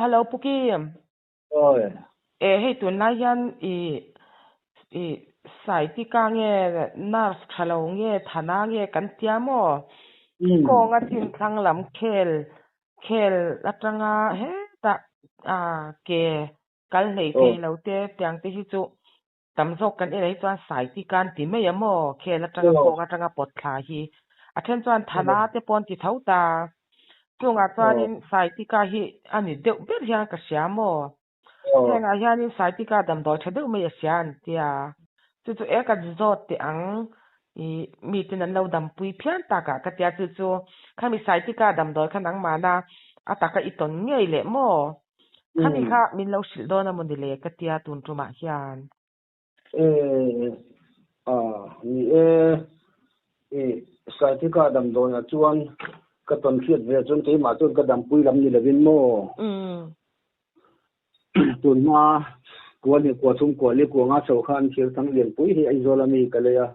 Hello Pu Kim. Awi. E hei tunlai hian i i Saitika nge nerve tha lo nge Thana nge kan tia maw? Kawnga chin thlang lam khel khel atanga hetah a ke kal hlei thei lo te tiang te hi chu tam zawk kan en ah hi chuan Saitika an ti mai a maw? Khel atanga kawng atanga pawt thla hi a then chuan Thana te pawh an ti tho ta. Chungah chuanin Saitika hi a ni deuh ber hian ka hria maw? Hengah hianin Saitika damdawi tha deuh mai a hria an tia. Chu chu e ka zawt teh ang i miten an lo dampui phian takah ka tia chu chu khami Saitika damdawi kha nangmahna a taka i tawn ngei leh maw? Khami kha min lo hrilh dawn a maw ni le ka tia tun tumah hian. E a ni e, i Saitika damdawiah chuan ka tawn hriat ve chuan keimah chuan ka dampui lam ni lovin maw? Tunhma kua hnih kua thum kua li kua nga chho khan thir thang lianpui hi Aizawl ami ka lei a.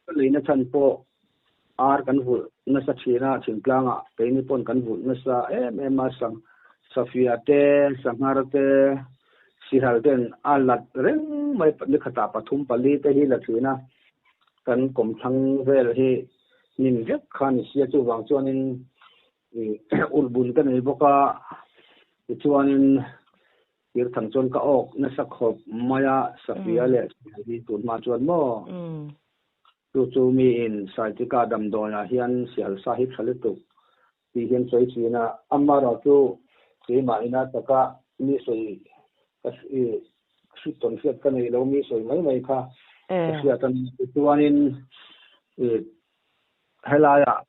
Ka leina chhan pawh ar kan vulh nasa thin a, thingtlangah keini pawn kan vulh nasa em em a, safia te, sanghar te, sihal ten a lat reng mai ni khatah pathum pali te hi la thin a, kan kawmthlang vel hi hnim vek kha ni sia chuvang chuanin ulhbun ka nei bawk a, tichuanin Tir thang chuan ka awk nasa khawp mai a, Safia leh Sihal hi tun hma chuan maw? Chu chu miin Saitika damdawiah hian Sihal sa hi tha lutuk tih hian sawi thin a, amaherawh chu keimah ina taka mi sawi ka hri tawn hriat ka nei lo, mi sawi mai mai kha ka hriat a ni. Tichuanin helaiah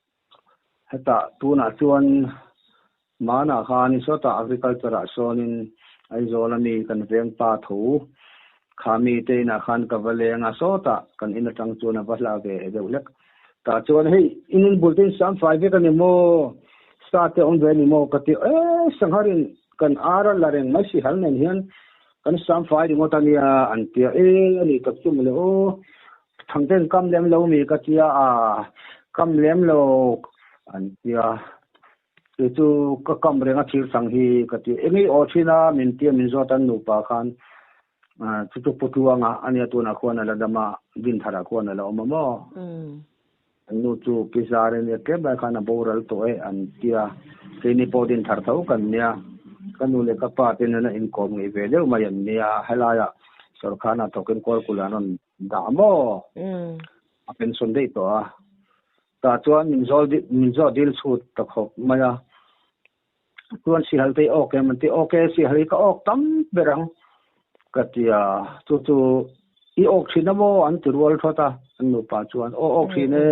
Hetah tunah chuan Manah khan sawtah agriculture ah sawnin Aizawl ami kan veng pa tho kha mi te inah khan ka va leng a, sawtah kan in atang chuan a va hla ve deuh hlek. Tah chuan hei in in bul te in sam fai vek a ni maw? Sa te awm ve a ni maw? Ka ti e sangharin kan ar a la reng mai si hal nen hian kan sam fai ringawt a nia an tia e a nih tak chu mawle aw. Thangten kam lem lo mi ka tia a, kam lem lo an tia. Kei chu ka kam reng a thir chang hi ka ti. Eng i aw thin a min tia min zawt an nupa khan chu chu Pu Tluanga a nia tunah khuan a la dam a, Dinthar ah khuan a la awm a maw? An nu chu Pi Zar a nia tlem lai khan a boral tawh e an tia. Keini pawh Dinthar tho kan nia. Ka nu leh ka pa te nena inkawm ngei ve deuh mai an nia. Helaiah sawrkharna thawkin Kawlkulh an rawn dah maw? A pension daih tawh a. Tah chuan min zawl min zawh dil chhut ta khawp mai a. Chuan sihal te i awk em an ti. Awk e, sihal hi ka awk tam ber ang ka ti a. Chu chu i awk thin a maw an ti rual thawt a an nupa chuan. Aw awk thin e,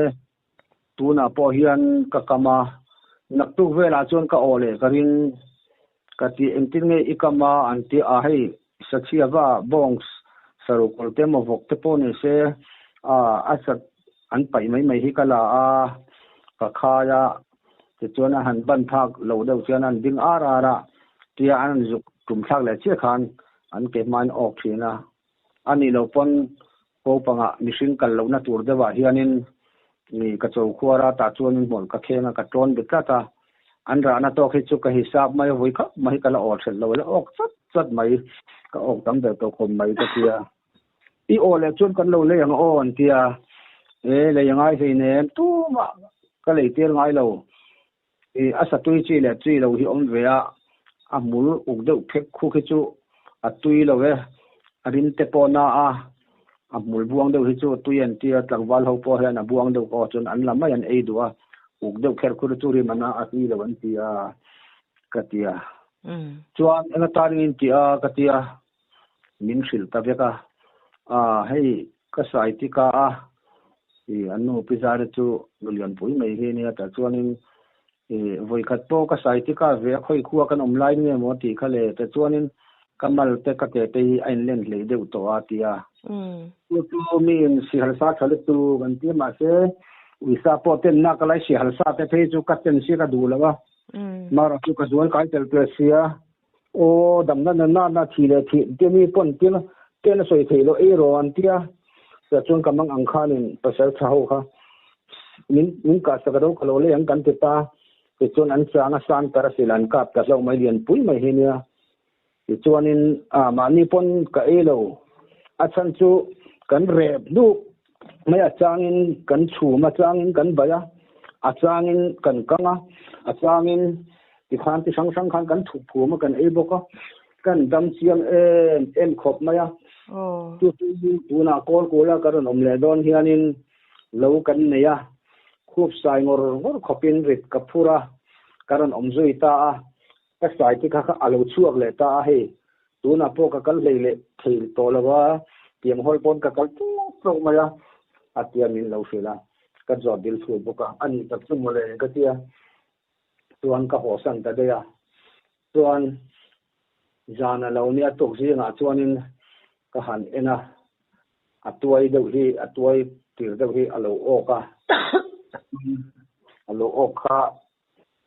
tunah pawh hian ka kam a, naktuk velah chuan ka aw leh ka ring ka ti. Engtin nge i kam a an ti a, hei sachhia va bongs saruh kawlh te emaw vawk te pawh ni se a sat an paih mai mai hi ka la a, ka khai a, tichuan a han ban phak lo deuh chuan an ding ar ar a, tia an zuk tum thlak leh chiah khan an ke hmain awk thin a, a nih loh pawn ko pangah mihring kal lohna tur deuhah hianin ka cho khuar a, tah chuanin hmawlh ka kheng a, ka tawn be tlat a, an rahna tawk hi chu ka hisap mai a, vawi khap mai ka la aw ṭhelh lo, la awk chat chat mai, ka awk tam ber tawh khawp mai ka tia. I aw leh chuan kan lo lei ang aw an tia, e lei a ngai hleinem tumah ka lei tir ngai lo, i a satui chi leh chi lo hi awm ve a, a hmul uk deuh phek khuk hi chu a tui lo e, a rim te pawh na a, a hmul buang deuh hi chu a tui an tia, tlangval ho pawh hian a buang deuh aw chuan an la mai an ei duh a, uk deuh kher khur chu rim a na a tui lo an tia ka tia. Chuan eng atan in ti a ka tia. Min hrilh ta vek a, ah hei ka sai tika a, i an nu pi zare chu nulianpui mai hi ania tah chuanin i vawikhat pawh ka sai tika ve a khawi khua kan awm lai nge maw tih kha le tah chuanin ka mal te ka ke te hi a inlen hleih deuh tawh a ti a. Chu chu miin sihal sa tha lutuk an ti a mahse uisa pawh tenna ka lai sihal sa te phei chu ka ten si ka duh lo a, mara chu ka zual kai tel tel sia. Aw, damna na na na thi leh thih te mi pawn tia ten a sawi theih loh ei rawh an tia. Tah chuan ka mang ang khanin pasal tha ho kha min min kah sak ro ka lo lei ang kan ti ta. Tichuan an chang a san tar a silai an kap ta hlauh mai lian pui mai hi nia. Tichuanin a mahni pawn ka ei lo. A chhan chu kan rep duh mai a changin kan chhum a changin kan bai a, a changin kan kang a, a changin tikhan ti hrang hrang khan kan thup phum a kan ei bawk a. Kan dam chiang em em khawp mai a. Chu chu tunah kawl kula ka rawn awm leh dawn hianin lo kan nei a, khup sai ngawr ngawr khawpin rit ka phur a, ka rawn awm zui ta a, ka sai te kha kha a lo chhuak leh ta a hei, tunah pawh ka kal hlei leh thei tawh lo a, tiang hawl pawn ka kal tlawk tlawk mai a, a tia min lo hrilh a, ka zawt dil thur bawk a, a nih tak chu mawle ka tia, chuan ka hawsan ta daih a, chuan zan a lo nia tuk zingah chuanin ka han en a, a tuai deuh hi a tuai tir deuh hi a lo awk a, a lo awk kha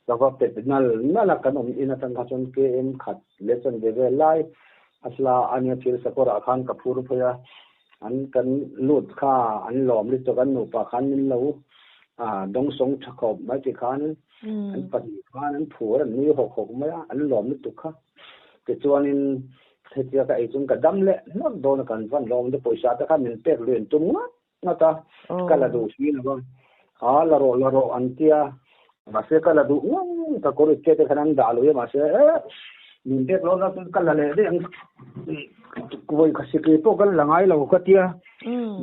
ka va pet nal nal a, kan awm in atang kha chuan KM khat leh chuan ve vel lai a hla a nia thil sakawrah khan ka phur phei a, an kan lut kha an lawm lutuk an nupa khan min lo dawngsawng tha khawp mai ti khan an pahnih khan an phur an nui hawk hawk mai a, an lawm lutuk kha. Tichuanin hetia ka ei chuan ka dam leh hlak dawn a, kan van lawm te pawisa te kha min pek lui an tum ngat ngat a, ka la duh si lo a, a la rawh la rawh an tia, mahse ka la duh ngang ka kawr ipte te khan an dah lui a, mahse eh min pek lo na chuan ka la leh daih ang, vawi kha sikri pawh kan la ngai lo ka tia,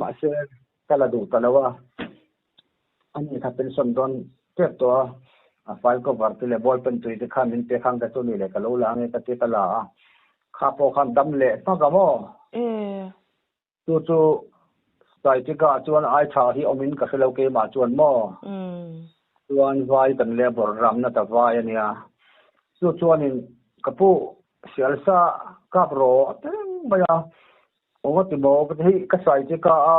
mahse ka la duh ta lo a. Ani kha pension dawn tep tawh a, a file cover te leh ball pen tui te kha min pe khang te chu ni leh ka lo la ange ka ti ka la a, kha pawh khan dam leh hmak a maw? Chu chu Saitika chuan ai tha hi awmin ka hre lo keimah chuan maw? Chuan vai kan labour ramna ta vai a nia. Chu chuanin ka pu Sialsa kap rawh a ti reng mai a. Aw ka ti maw, ka ti hei ka sai che ka a,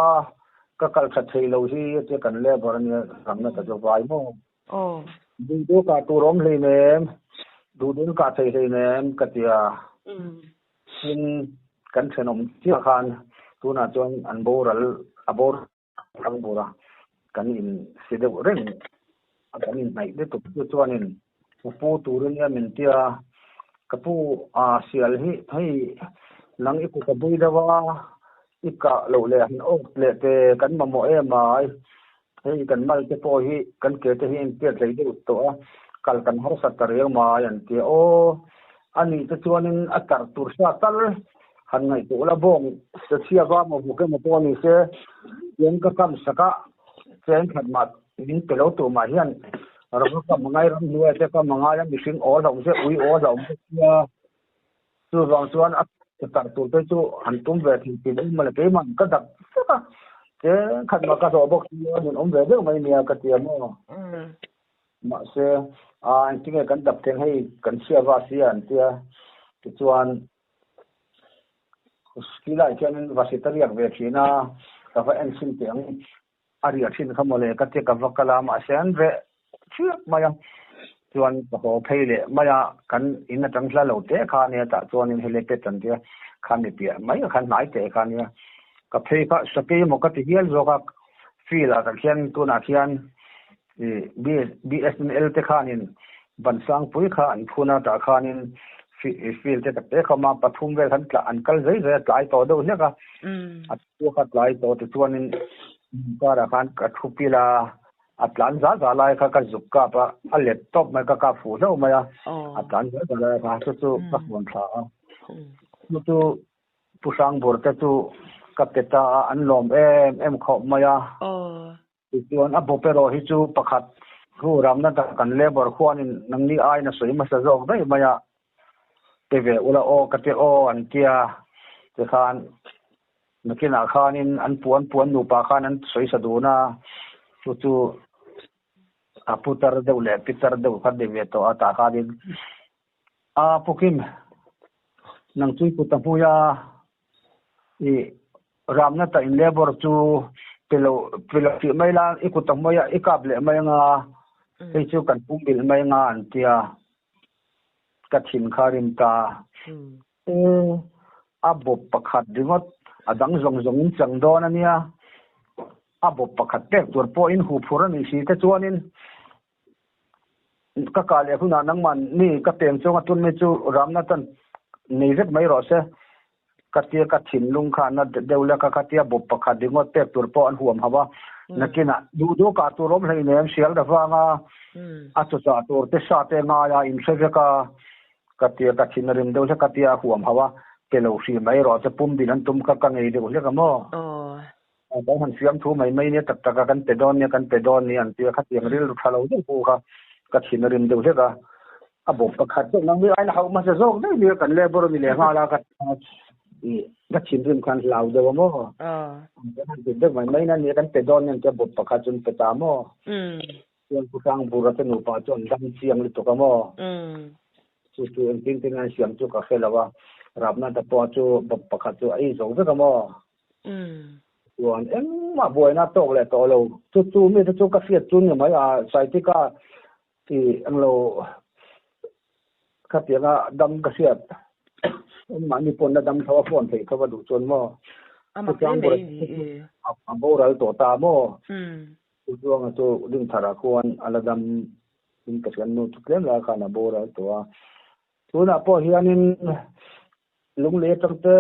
ka kal tha thei lo hi a tia kan labour a nia ramna ta chu vai maw. Duh duh kah tur awm hlei nem, duh duh in kah thei hlei nem ka ti a. Tin kan thenawm chiah khan tunah chuan an boral a bor Hrang bura kan in si deuh reng a, kan in hnaih lutuk chu chuanin ka pu turin nia min tia, ka pu a sial hi hei nang i kut a bui deuh a, i kah loh leh han awk leh te kan mamawh em ai, hei kan mal te pawh hi kan ke te hi intiat hlei deuh tawh a, kal kan harsat ta reng mai an tia aw, a nih te chuanin a tarh tur sa tal Han ngaihtuah la bawng sachhia va maw buk emaw pawh ni se, cheng ka kam sak a, cheng khat mah min pe lo tur mah hian ram ka kam angai, ram hnuai te kam angai a, mihring aw hlauh se, ui aw hlauh bawk sia, chuvang chuan a tarh tur te chu han tum ve thei tih loh mawle keimah ka dak vek a, cheng khat mah ka hlawh bawk sia min awm ve deuh mai nia ka ti a maw. Mahse, a engtinge kan dap theng hei kan chhia va sia an tia, tichuan Skilai khianin Vasita riak ve thin a, ka va en chhin teh ang. A riah thin kha mawle ka tia ka va kal a, mahse an reh chiap mai a. Chuan ka haw phei leh mai a, kan in atang hla lo teh kha ania tah chuanin hei le pet an tia, kha mi piah mai a khan hnai teh kha ania. Ka phei kha sakei emaw ka ti hial zawk a, field ah tak hian tunah khian BSNL te khanin Bansangpui kha an phun a, tah khanin field te tak te kha awm a, pathum vel khan an kal zai zai a, tlai tawh deuh hlek a, a thu kha tlai tawh tichuanin karah khan ka thu pil a, a tlan za za lai kha ka zuk kap a, a let tawp mai ka kap fuh hlauh mai a, a tlan za za lai kha chu chu ka huan thla a, chu chu Pu Hrangbur te chu ka pe ta a, an lawm em em khawp mai a. Tichuan a bawp erawh hi chu pakhat hu ramna tak kan labour khuanin nangni aiin a sawi hmasa zawk daih mai a, pe ve ula aw ka ti aw an tia tikhan nakinah khanin an puan puan nupa khan an sawi sa dun a, chu chu a putar deuh leh pitar deuh kha ni ve tawh a tah khanin a pukim nang chui kut a hmui a i Ramna ta in labour chu pe lo pe lo tih mai la i kut a hmawih a i kap leh mai anga hei chu kan pum bilh mai anga an tia ka thin kha rim ta e a bawp pakhat ringawt a dang zawng zawng in chang dawn ania a bawp pakhat pek tur pawh in huphur a nih si te chuanin. Ka kah leh hunah nangmah ni ka peng chuang a tun mi chu ramna tan nei vek mai rawh se. Ka tia ka thinlung kha na deuh lek a, ka tia bawp pakhat ringawt pek tur pawh an huam hauh a. Nakinah duh duh kah tur awm hleinem hrial ta vanga a chawchah tur te sa te ngai a inhre vek a. Ka tia ka thin a rim deuh hlek a tia a huam hauh a, pe lo hrih mai rawh che pum bil an tum kha ka ngei deuh hlek a maw? Kan han fiam thu mai mai nia tak tak a kan pe dawn nia kan pe dawn nia an tia khatiang rilru tha lo deuh pawh kha ka thin a rim deuh hlek a, a bawp pakhat deuh nang mi ain a hauh hmasa zawk daih nia kan labour a ni leh nghal a ka ka thinrim khan hlau deuh a maw? Kan han ti deuh mai mai na nia kan pe dawn nia an tia bawp pakhat chu an pe ta maw? Chuan Pu Hrangburra te nupa chu an dam chiang lutuk a maw? Chu chu engtin tin an siam chu ka hre lo a, Rapna ta pawh chu bawp pakhat chu a ei zo vek a maw? Chuan engmah buaina tawk leh tawh lo. Chu chu mi te chu ka hriat chu ni mai a, Saitika i englo khatianga dam ka hriat engmahni pawn la dam tho a phone theih tho a duh chuan maw? Pu Hrangburra te chu a boral tawh ta maw? Pu Tluanga chu Ringtharah khuan a la dam in ka hriat nu chu tlem lai khan a boral tawh a. Tunah pawh hianin Lunglei atang te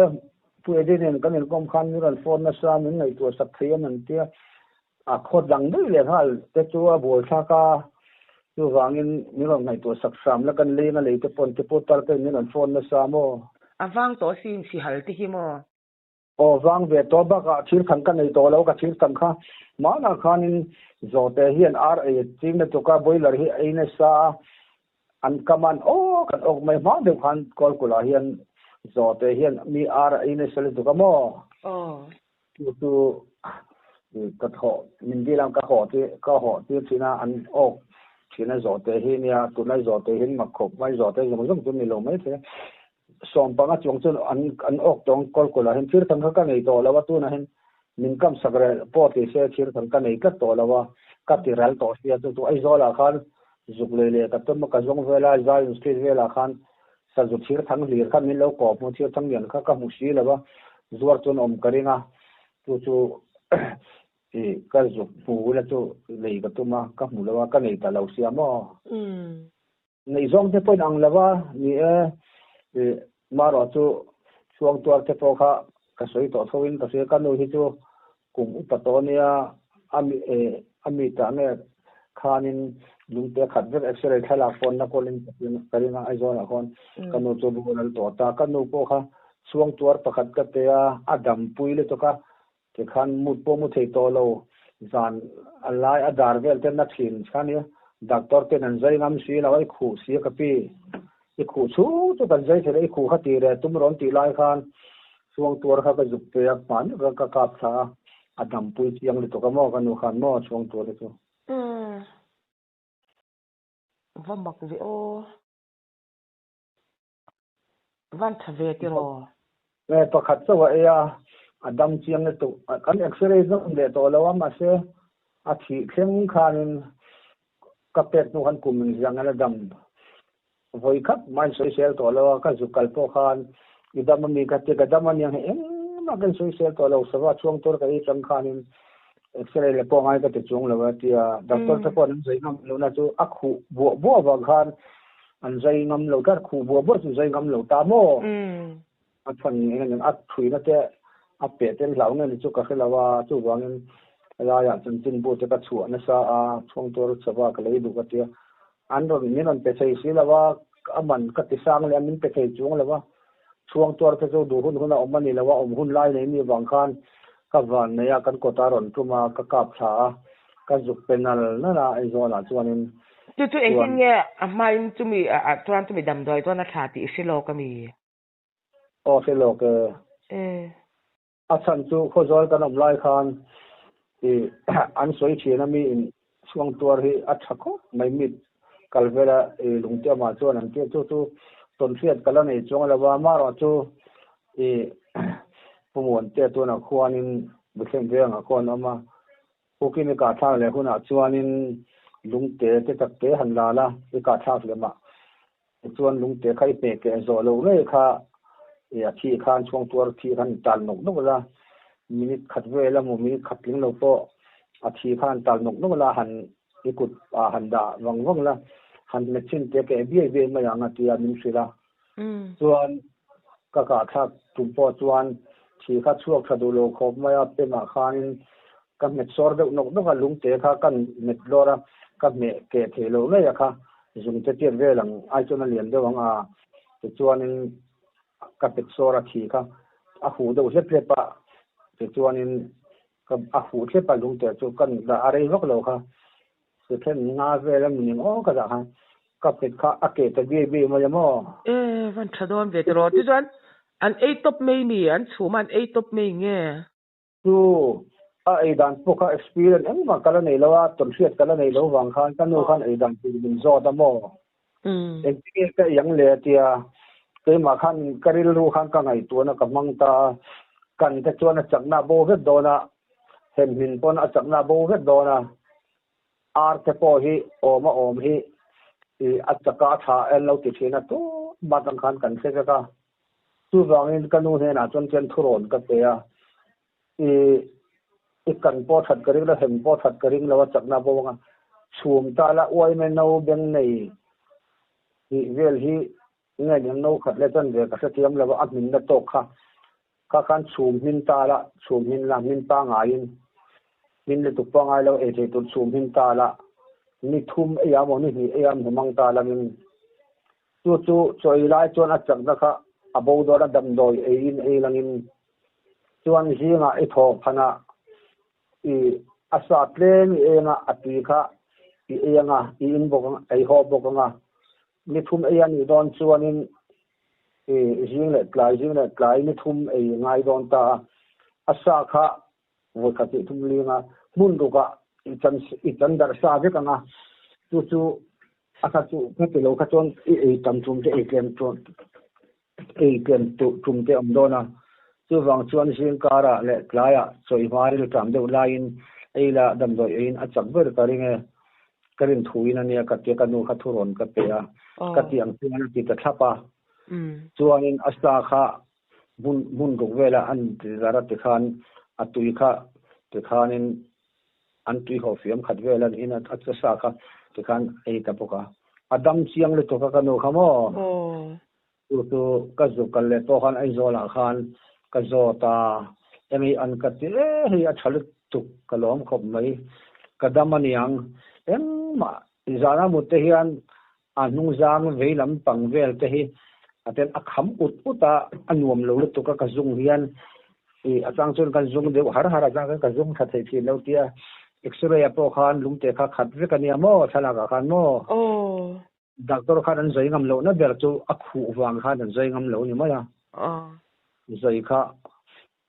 Pu Eddie nen kan inkawm khan min rawn phone nasa min ngaihtuah sak thei em an tia. A khaw dang daih leh nghal te chu a buai thlak a, chuvangin min rawn ngaihtuah sak hram la kan leng a lei te pawn te pawh tar te min rawn phone nasa maw? A vang tawh sin sihal te hi maw? Aw vang ve tawh bakah thil than ka nei tawh lo ka thil than kha hmanah khanin zawhte hian ar ei a ching na tuk a boiler hi a ei nasa a an kam an aw kan awk mai hma deuh khan kawlkulh ah hian zawhte hian mi ar a ei nasa lutuk a maw chu chu ka thawh min dil ang ka haw tir ka haw tir thin a an awk thin a zawhte hi nia tunlai zawhte hi an mak khawp mai zawhte zawng zawng chu ni lo maithei. Sawm panga chuang chuan an an awk tawng kawl kawl ah hian thir thang kha ka nei tawh lo a, tunah hian min kam sak reh pawh ti se thir thang ka nei tlat tawh lo a, ka ti ral tawh sia chu chu Aizawl ah khan zuk lei leh ka tum a ka zawng vel a, Zion Street vel ah khan sazu thir thang hlir kha min lo kawp hmu thir thang lian kha ka hmu si lo a, zuar chuan awm ka ring a, chu chu i ka zuk hmu ula chu lei ka tum a, ka hmu lo a, ka nei ta lo sia maw? Ngaihzawng te pawhin ang lova ni e, i marawh chu chhuang tuar te pawh kha ka sawi tawh tho in ka hria, ka nu hi chu kum upa tawh ania a mi e a mi tah nge khanin lungte khat vek x-ray thlalak pawn na kawl in ka ring a Aizawl ah khawn ka nu chu boral tawh ta, ka nu pawh kha chhuang tuar pakhat ka pe a, a dampui lutuk a, Tikhan mut pawh mu thei tawh lo, zan a lai a dar vel ten a thin kha nia, doctor ten an zai ngam si lo a, i khuh si a ka pi, i khuh chhung chu kan zai thei lo, i khuh kha ti reh tum rawn tih lai khan chhuang tuar kha ka zuk pe a, hmani ka ka kap thla a, a dampui chiang lutuk a maw ka nu khan maw chhuang tuar hi chu. Umm. Va mak ve aw. Van tha ve tiraw? Nge pakhat chauh a ei a, a dam chiang lutuk. Kan x-ray zawm leh tawh lo a, mahse a thih thleng khanin ka pek hnu khan kum inziah ngen a dam. Vawi khat mah in sawisel tawh lo a, ka zuk kal pawh khan i dam ami ka ti, ka dam aniang hi engmah ka insawisel tawh lo, sava chhuang tur ka ei tang khanin x-ray leh pawh ngai ka ti chuang lo a tia, doctor te pawh an zai ngam lohna chu a khuh buah buah avang khan an zai ngam lo tlat, khuh buah buah chu zai ngam lo ta maw? A chhan eng eng a thuina te a peh tel hlau nge ni chu ka hre lo a, chuvangin helaiah chanchinbu te ka chhuah nasa a, chhuang tur chhava ka lei duh ka tia, an rawn min rawn pe thei si lo a, a man ka ti sang leh a min pe thei chuang lo a, chhuang tuar te chu duh hun hun a awm a ni lo a, awm hun lai nei mi vang khan ka van nei a, kan kawta rawn tum a, ka kap thla a, ka zuk pe nal nal a Aizawlah chuanin Chu chu engtin nge a hmain chumi ah chuan chumi damdawi chuan a thla tih i hre lawk a mi? Aw hre lawk e. E. A chhan chu Khawzawl kan awm lai khan i an sawi thin a mi in chhuang tuar hi a tha khawp mai mit kal vela i lungtiamah chuan an tia chu chu tawnhriat ka la nei chuang lo a amaherawh chu i Pu Muantea tunah khuanin Bethlehem vengah khuan a awm a Ukin i kahthlak leh hunah chuanin lungte te tak te han la la, i kahthlak leh mah chuan lungte kha i hmeh keh zawh loh ngei kha i a thi khan chhuang tuar thi khan tal nawk nawk la, minute khat vel emaw minute khat tling lo pawh a thi khan tal nawk nawk la, han i kut ah han dah vang vang la. Han hmet chhin te keh biai biai mai ang a tia min hrilh a. Chuan ka kah thlak tum pawh chuan thi kha chhuak tha duh lo khawp mai a, pemah khanin ka hmet sawr deuh nawk nawk a, lungte kha ka hmet lawr a, ka hmeh keh theih loh ngei a kha zungte tiat vel ang ai chuan a lian deuh ang a, tichuanin ka hmet sawr a thi kha a huh deuh hlep hlep a, tichuanin ka a huh thlep a lungte chu ka dah a rei vak lo kha. Second nga vel a min aw ka dah khan ka pet kha a keh ta biai biai mai a maw? E, van tha dawn ve tiraw. Tichuan an ei tawp mai mi, an chhum a an ei tawp mai nge? Chu, a ei dan pawh kha experience engmah ka la nei lo a, tawnhriat ka la nei lo vang khan ka nu khan ei dan tur min zawt a maw? Engtin nge ka ei ang le a tia, keimah khan ka rilru khan ka ngaihtuahna ka hmang ta a, kan te chuan a chakna a bo vek dawn a, Hemhmin pawn a chakna a bo vek dawn a, ar te pawh hi awm a awm hi i a chaka a tha en lo ti thin a, tun bat ang khan kan hre vek a. Chuvangin ka nu hnenah chuan chuan thurawn ka pe a, i i kan pawh that ka ring lo, hem pawh that ka ring lo a chakna a bo ang a, chhum ta la uaime no beng nei tih vel hi nge ni ang no khat leh chuan ve ka hrethiam lo a, a hminna tawk kha Kha khan chhum hmin ta la, chhum hmin la, hmin pangaiin hmin lutuk pangai lo ei thei tur chhum hmin ta la, ni thum ei a maw ni hnih ei a hmu mang ta langin chu chu chaw ei lai chuan a chakna kha a bo dawn a, damdawi eiin ei langin chuan zingah i thaw phanah i a sa tlem i eng a, a tui kha i ei anga i in bawk ang, ei haw bawk anga ni thum ei a nih dawn chuanin I zing leh tlai, zing leh tlai ni thum ei ngai dawn ta a, a sa kha vawi khat hnih thum ling a, hmun rukah i chan i chan darh sa vek ang a, chu chu a kha chu ka ti lo kha chuan i ei tam tum te ei tlem tum ei tlem tum te awm dawn a, chuvang chuan zing karah leh tlaiah chawi hma rilṭam deuh laiin ei la damdawi eiin a chak ber ka ring e. Ka rin thuin a nia ka tia ka nu kha thurawn ka pe a, ka ti ang chuan a ti ta thlap a. Chuanin a sa kha hmun hmun ruk velah an ti zar a tikhan a tui kha tikhanin an tui haw fiam khat vel a niin a sa kha tikhan ei ta bawk a. A dam chiang lutuk a ka nu kha maw? Chu chu ka zuk kal leh pawh khan Aizawlah khan ka zawt a, eng i an ka ti e hei a tha lutuk ka lawm khawp mai, ka dam a niang. Engmah zana mut te hian a hnungzang vei lam pang vel te hi a ten a kham ut ut a, a nuam lo lutuk a ka zung hian i a chang chuan kan zung deuh har har a chang chuan ka zung tha thei thin lo tia x-ray ah pawh khan lungte kha khat vek a nia maw thlalak ah khan maw. Doctor khan an zai ngam lohna ber chu a khuh vang khan an zai ngam lo ni mai a. Zai kha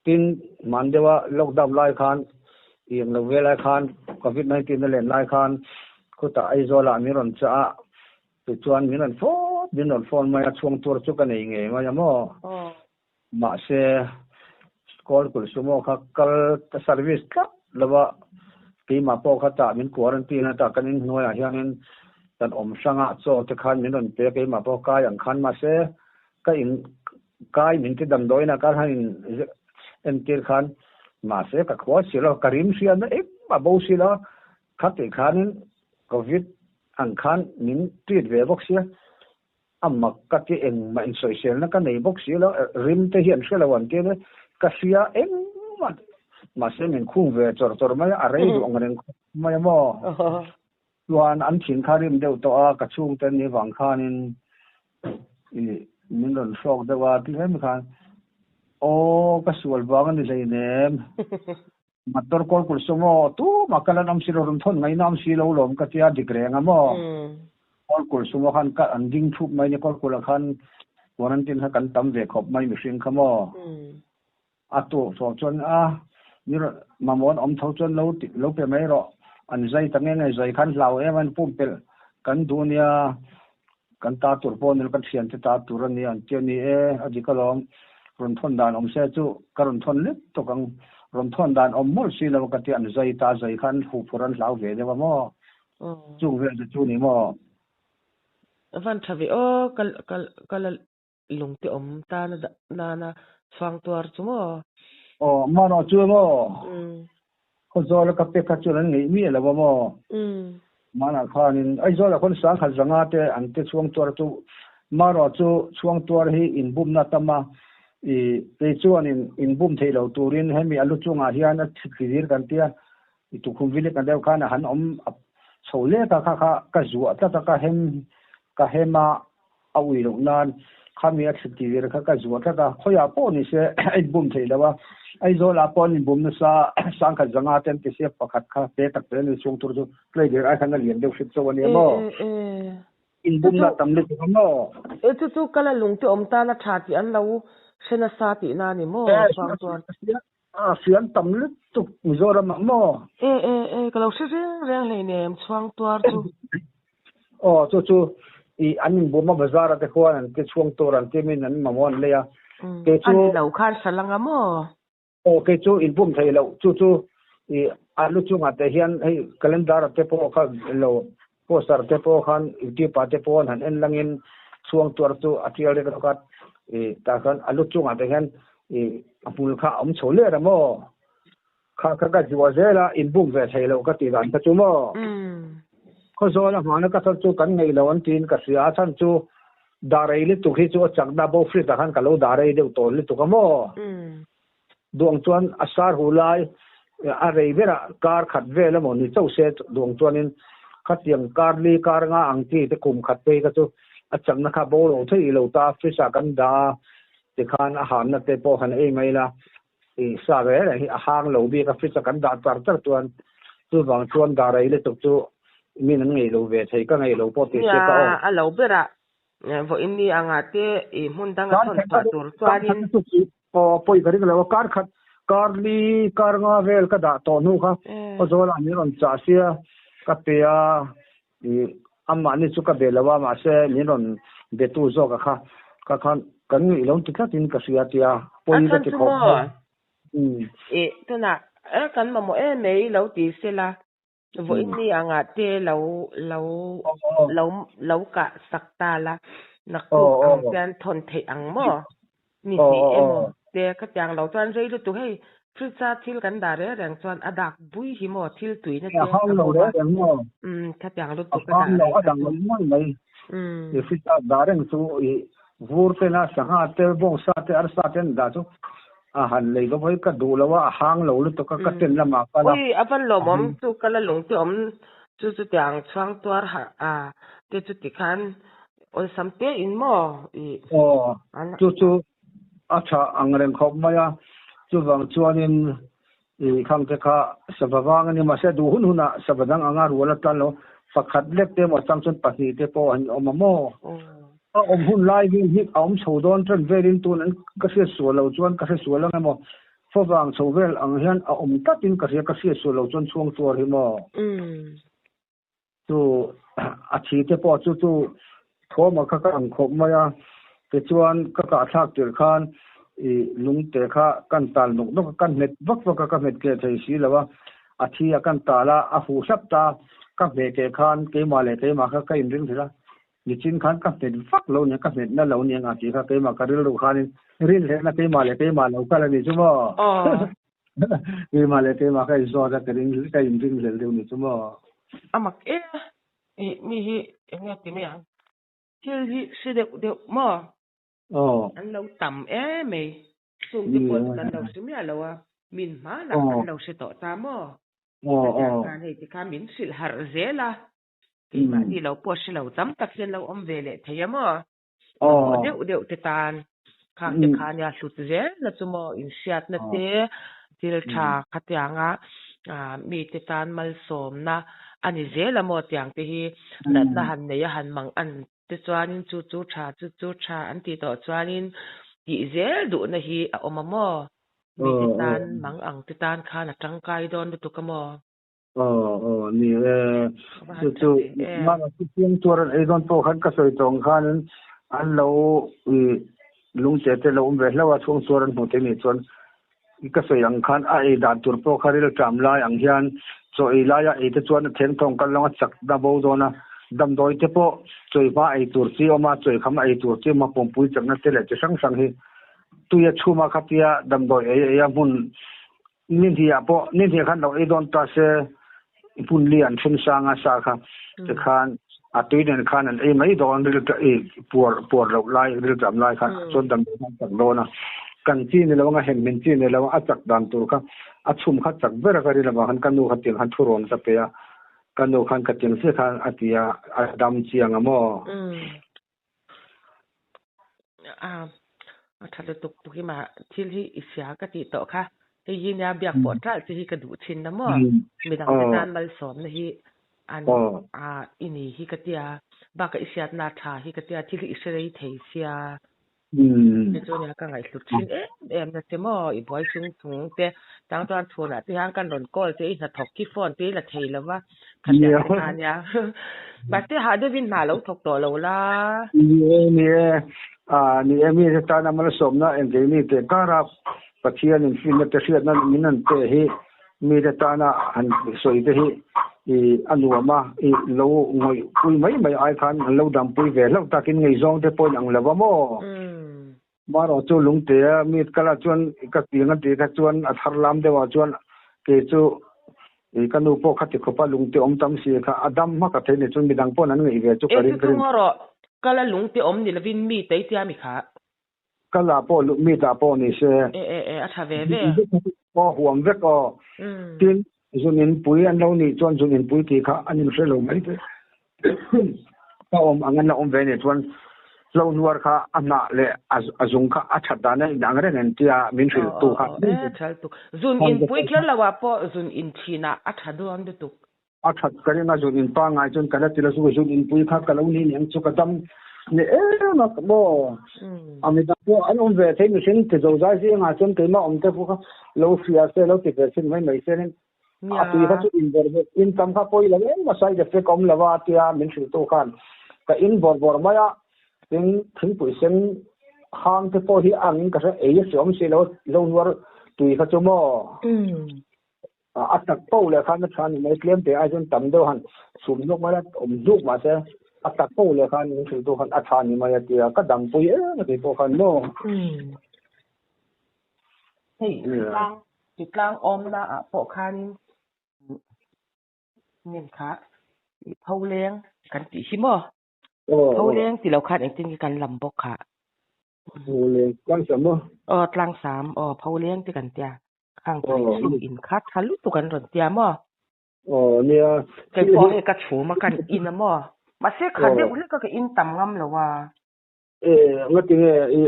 tin hman deuha lockdown lai khan eng lo ve lai khan covid 19 a len lai khan khutah Aizawl ah min rawn chah a tichuan min rawn phone min rawn phone mai a chhuang tur chu ka nei ngei mai a maw. Mahse Kawl kulh sumo kha kal ta service tlat lo a, keimah pawh kha tah min quarantine a tah kan inhnuaiah hianin kan awm hrang a, chaw te khan min rawn pe a keimah pawh kai ang khan mahse ka in kai min ti damdawiin ah khan han in entir khan mahse ka khua si lo ka rim hriat na engmah bo si lo kha tih khanin covid ang khan min treat ve bawk sia. A mak ka ti engmah insawiselna ka nei bawk si lo, rim te hi an hre lo an ti a nia, ka hria engmah mahse min khung ve chawr chawr mai a, a rei duh ang reng khawp mai a maw? Chuan an thin kha rim deuh tawh a, ka chhungte ni vang khanin i min rawn hrawk deuh a ti hle mai khan, aw ka sual vang a ni hleinem. Motor kawl kulh saw maw? Tumah kal an awm si lo, rawn thawn ngaihna awm si lo lawm ka tia dik reng a maw? Kawl kulh sumaw khan ka an ding thup mai ni, kawl kulh ah khan quarantine kha kan tam ve khawp mai mihring kha maw? A tu tawh chuan a ni mamawh an awm tho chuan lo lo pe mai rawh, an zai ta nge nge zai khan hlau em a an pumpelh kan duh nia, kan ta tur pawh ni lo kan thiante ta tur a nia an ti a ni e, a dik alawm. Rawn thawn dan awm se chu ka rawn thawn lek tawk ang, rawn thawn dan awm mawlh si lo ka ti an zai ta zai kha an huh phur an hlau ve deuh a maw? Chung vel te chu ni maw? A van tha ve aw, ka ka ka la lungte awm ta na nana chhuang tuar chu maw? Aw, marawh chu maw? Khawzawl a ka pe kha chuan an ngeih miah lo a maw? Manah khanin Aizawlah khawn sangkhat zanga te an te chhuang tuar chu marawh chu chhuang tuar hi inbumna tam a, i kei chuanin inbum theih lo turin hemi a lu chungah hian a thlir kan tia, i tukhum vilik ang deuh khan a han awm chho lek a, kha kha ka zuah tlat a, ka hem ka hem a, a ui loh nan khami a thlir kha ka zuah tlat a, khawiah pawh ni se a inbum theih lo a, Aizawlah pawh an inbum nasa sangkhat zanga te an ti sia pakhat kha te tak te ani chhung tur chu tlei der ai khan a lian deuh hret chauh a nia maw? Inbumna tam lutuk a maw? E chu chu kala lung te awm tan a tha tih an lo hre nasa tihna a ni maw chuang chuan? A hriam tam lutuk Mizoram ah maw? E e e ka lo hre reng reng hleinem chhuang tuar chu. Aw chu chu i an inbum a bazar ah te khuan an ti chhuang tur an ti min an mamawh an lei a. Kei chu. A ni lo khan hra lang a maw? Aw kei chu inbum thei loh chu chu i a lu chungah te hian hei calendar ah te pawh kha lo poster te pawh khan youtube ah te pawh han en langin chhuang tuar chu a tial rek rek a i tah khan a lu chungah te hian i a hmul kha a awm chho ler a maw kha kha ka zuah zel a inbum ve thei loh ka tih dan kha chu maw Khawzawl a hmana ka thar chu kan ngeih lo an tiin ka hria a chhan chu dah rei lutuk hi chu a chakna bo fridge ah khan ka lo dah rei deuh tawh lutuk a maw Duang chuan a sar hu lai a rei berah kar khat vel emaw ni chauh se duang chuanin khatiang kar li kar nga ang chi te kum khat phei kha chu a chakna kha bo lo thei lo ta fridge ah kan dah a tikhan a hanna te pawh han ei mai la i sa reng reng hi a hang lo bik a fridge a kan dah char char chuan chuvang chuan dah rei lutuk chu min an ngeih lo ve thei ka ngeih lo pawh tih se ka aw. Nia a lo berah vawiin ni angah te i hmun danga thawn chhuah tur chuanin. Aw pawi ka ring lo a, kar khat kar li kar nga vel ka dah tawh hnu kha Khawzawlah min rawn chah sia ka pe a, ih amahni chu ka be lo a mahse min rawn be tu zawk a kha ka khan kan ngeih lo ti tlatin ka hria tia pawi ka ti khawp mai. Ih tunah kan mamawh em mai lo ti sela Vawiin ni angah te lo lo lo lo kah sak ta la, naktuk ang chuan thawn theih ang maw? Ni hnih emaw te ka tiang lo chuan rei lutuk hei fridge a thil kan dah reng reng chuan a dak bui hi maw thil tuina te a bawm a, umm ka tiang lutuk ka dah rei kha chu. Umm. Fridge a dah reng chu i vur te na sangha te bawngsa te arsa te an dah chu A han lei ka vawi ka duh lo a, a hang lo lutuk a, ka ten lamah kal a. Ui, a van lawmawm chu ka la lung te awm chu chutiang chhuang tuar harh a te chu tikhan awlsam te in maw i. Aw, chu chu a tha ang reng khawp mai a, chuvang chuanin i khang te kha sava vang a ni, mahse duh hun hunah sava dang anga rual a tlan lo, pakhat lek te emaw chang chuan pahnih te pawh an awm a maw? A awm hun lai vel hi a awm chho dawn ṭan velin tun an ka hriat sual lo chuan ka hre sual ang emaw favang chho vel ang hian a awm tlatin ka hria ka hriat sual lo chuan chhuang tuar hi maw chu a thi te pawh chu chu thawm a kha ka ang khawp mai a tichuan ka kahthlak tirh khan i lungte kha kan tal nawk nawk a ka hmet vak vak a ka hmet keh thei si lo a a thi a kan tal a a huh hlap ta ka hmeh keh khan keimah leh keimah kha ka inring hlel a Nichin khan ka hmet vak lo nia, ka hmetna lo nia nga tih kha keimah ka rilru khanin rinhlehna keimah leh keimah lo kal a ni chu maw? Keimah leh keimah ka inzawt a, ka ring ka inringhlel deuh ni chu maw? A mak e, ih mi hi eng nge ti mai ang? Thil hi hre deuh deuh maw? An lo tam em mai, chung te pawh chu kan lo hre miah lo a, min hma lah kan lo hre tawh ta maw? Ka khan hei tikhan min hrilh harh zel a. Keimahni lo pawh hre lo tam tak hian lo awm ve leh thei a maw? Mamawh deuh deuh te tan khang te kha nia hlut zel na chu maw inhriatna te thil tha khatianga mite tan malsawmna a ni zel a maw tiang te hi natna han nei a han mang an te chuanin chu chu tha chu chu tha an tih tawh chuanin tih zel duhna hi a awm a maw? Mite tan mang ang te tan khan a tangkai dawn lutuk a maw? Aw aw ni e chu chu mana chu chiang chuan an ei dawn pawh khan ka sawi tawng khanin an lo i lungte te lo awm ve hlauh a chhung chuan an hmuh te nih chuan ka sawi ang khan a ei dan tur pawh kha ril ṭam lai ang hian chaw ei laia ei te chuan a theng thawng kal lawng a chak na bo dawn a damdawi te pawh chaw ei hma ei tur chi awm a chaw ei kham a ei tur chi awm a pumpui chakna te leh chi hrang hrang hi tui a chhum a khatia damdawi ei ei a hmun Ni hnih ah pawh ni hnih khan lo ei dawn ta se, hmun li an then sang a sa kha tikhan a tui nen khan an ei mai dawn ril i puar puar loh lai ril tam lai khan chuan damdawi khan a chak dawn a kan chi ni lo anga hem min chi ni lo a chak dan tur kha a chhum kha chak ber a ka rin avang khan ka nu kha tiang khan thu rawn ka pe a ka nu khan ka tiang chiah khan a ti a a dam chiang a maw. A a tha lutuk tuk hi mah thil hi i hria ka tih tawh kha hei hi nia biak pawh ṭalh chi hi ka duh thin na maw midang te tan malsawmna hi an a i ni hi ka tia bakah i hriatna tha hi ka tia thil hi i hre rei thei sia Te chu nia ka ngaihhlut thin em em na che maw i buai chung chung te tang chuan chhunah te hian kan rawn call che i hnathawk khi phone te i la thei lo va khatiang te kha nia mahse hah deuhin hna lo thawk tawh lo la. Ni e ni e ah ni e mi te tana malsawmna engkeini teh kara Pathian in finna te hriatna min an pe hi mi te tana han sawi te hi i a nuam a i lo ngawih pui mai mai ai khan an lo dampui ve hlauh takin ngaihzawng te pawhin ang lo va maw? Marawh chu lungte a mi kal ah chuan ka piang a tih kha chuan a thar lam deuh ah chuan kei chu i ka nu pawh kha ti khawp a lungte awm tam si kha a dam hmak a thei ni chuan midang pawhin an ngaih ve chu ka ring ka rin. Eng chu rawh kal a lungte awm ni lovin mi tei tia mi kha. Kal ah pawh mi tah pawh ni se. E e e a tha ve ve. Aw huam vek aw. Tin zun in pui an lo nih chuan zun in pui tih kha an in hre lo mai te. Ka awm ang an la awm ve nih chuan hlo hnuar kha a hnah leh a zung kha a that dan a inang reng an tia min hrilh tu kha. E tha lutuk. Zun in pui kher lo ah pawh zun in thin ah a tha dawn lutuk. A that ka ring a, zun in pangngai chuan ka la ti lo chu zun in pui kha ka lo ni niang chu ka dam ni em a maw. A midang pawh an awm ve thei mihring ti zo zai zingah chuan keimah awm te pawh kha lo hria se lo ti ve thin mai mai se nin a tui kha chu in bawr bawr in tam kha pawi lo em a side effect awm lo a tia min hrilh tu khan ka in bawr bawr mai a tin thingpui sen hang te pawh hi ang in ka hre ei a hre awm si lo lo nuar tui kha chu maw. A tak poh leh khan a tha ni mai, tlem te ai chuan tam deuh han chhum hnuk mai a, awm hnuk mah se a tak poh leh khan min hrilh tu khan a tha ni mai a ti a, ka dampui em a tih pawh khan maw. Hei tlang tlang awmna ah pawh khanin nin kha i pho leng kan tih hi maw? Pho leng ti lo khan engtin nge kan lam bawk kha? Pho leng tlang sam maw? Aw tlang sam aw pho leng te kan tia. Khang thei chhum in kha tha lutuk an rawn tia maw? Aw nia. Kei pawh hei ka chhum a kan in a maw? Mahse kha deuh hlek a ka in tam ngam lo a. E ngati nge i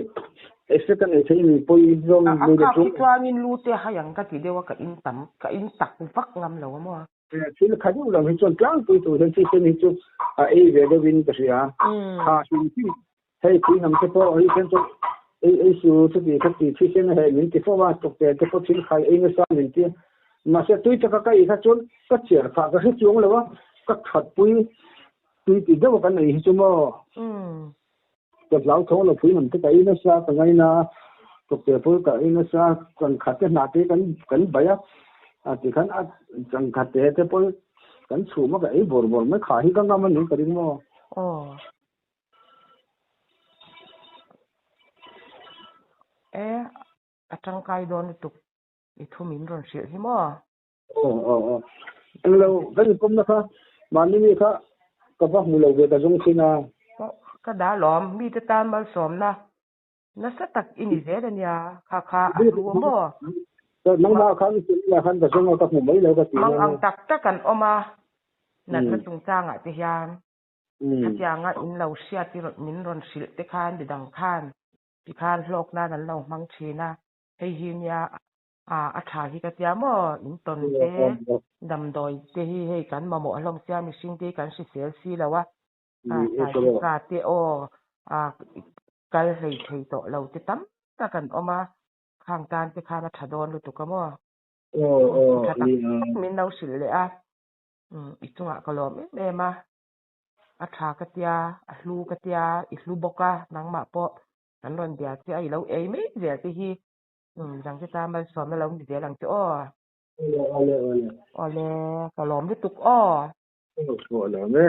effect a nei thei mi pawi zawng A khak hi chuanin lu te hai ang ka ti deuh a ka in tam ka in tak vak ngam lo a maw? Thil kha deuh lam hi chuan tlangpui tur hian thisen hi chu a ei ve deuhin ka hria. Kha hrim hrim hei pui hnam te pawh hei hian chuan ei ei su chuti kha ti thisen a heh min ti fo a, tukte te pawh thil khai ei nasa min ti a. Mahse tui taka ka ei kha chuan ka chiar phah ka hre chuang lo a, ka thatpui tui ti deuh a kan ei hi chu maw. Ka hlau tho lo pui hnam te ka ei nasa ka ngaina a, tukte pawh ka ei nasa changkhat te hnah te kan kan bai a, a tikhan a changkhat te te pawh kan chhum a ka ei bawr bawr mai kha hi ka ngam a ni ka ring maw. Aw. E, a tangkai dawn lutuk i thu min rawn hrilh hi maw? Aw aw aw. Englo kan inkawmna kha mahni mi kha ka va hmu lo ve ka zawng thin a. Ka dah lawm, mite tan malsawmna nasa tak i ni zel a nia, kha kha a hlu a maw? Nangmah khan i hrilh khan ka zawng a ka hmu mai lo ka ti. Mang ang tak tak an awm a, natna chungchangah te hian. Khatianga in lo hriat i min rawn hrilh te khan midang khan tikhan hlawk nan an lo hmang thin a, hei hi nia a tha hi ka tia maw in tawn te damdawi te hi hei kan mamawh hlawm sia mihring te hi kan hrisel si lo a, saitika te aw kal hlei thei tawh lo te tam tak an awm a, khang tan te khan a tha dawn lutuk a maw. Tha tak tak min lo hrilh leh a. I chungah ka lawm em em a, a tha ka tia, a hlu ka tia, i hlu bawk a, nangmah pawh an rawn bia che a, i lo ei mai zel te hi dang che ta malsawmna lo ni zel ang che aw. Awle awle awle. Awle, ka lawm lutuk aw. Aw lawm e.